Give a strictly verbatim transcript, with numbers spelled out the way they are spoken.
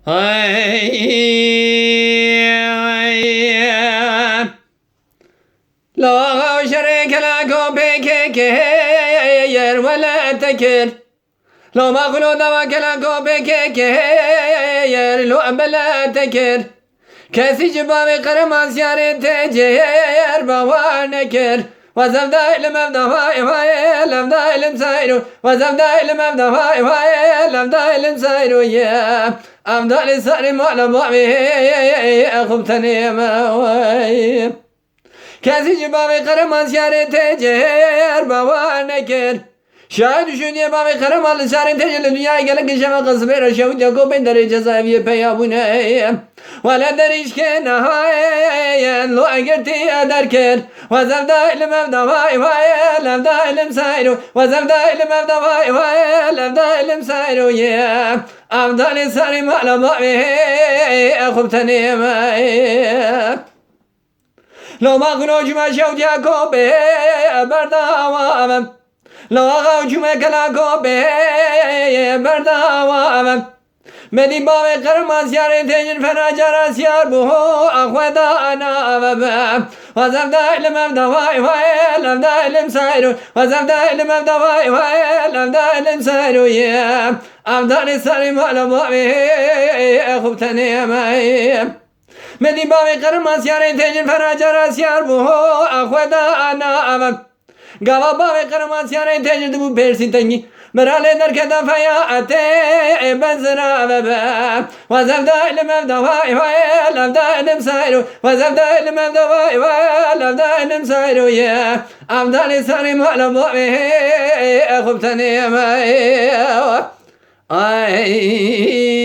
Hey, hey. Lawa xew şerê kelako pêkê kêr wele te kir. Loma xulo dawa kelako pêkê kêr lo bele te kir. Kesî ji bavê qeremansiyarê tê cêr bawa nekir. Wezevda ilim evda vay vay, levda ilim sayru. Wezevda ilim evda vay vay, levda ilim sayru ye. Evda li sarê mala bavê xubtenê me. Kesî ji bavê qeremansiyarê tê cêr bawa nekir. Şayet şûniyê bavê qereman li şarên tê cêr li dinyayê gelek şeva qesbê re şewitya ku bên derê cezaeviyê peya bûne. Wele derîşkê nehayên lo egirtî derkir. Wezevda ilim evda vay vay, levda ilim sayru. Wezevda ilim evda vay vay, levda ilim sayru ye. Evda li sarê mala bavê xubtenê me. Loma xulo cuma şewtiya ko bê berdawa evem. Lawa xew cuma kela ko bê berdawa evem. Medî bavê qeremansiyarê têjin fena cara siyar bû ho axwe da ana eve be. Wezevda ilim evda vay vay, levda ilim sayru. Wezevda ilim evda vay vay, levda ilim sayru ye. Evda li sarê mala bavê xubtenê me. Medî bavê qeremansiyarê têjin fena cara siyar bû ho axwe da ana eve. Gava bavê qeremansiyarê têjin dibû pêrsî tengî. Mira lê derketa feya etê benzira eve be. Wezevda ilim evda vay vay, levda ilim sayru. Wezevda ilim evda vay vay, levda ilim sayru ye. Evda li sarê mala bavê xubtenê me. Ay.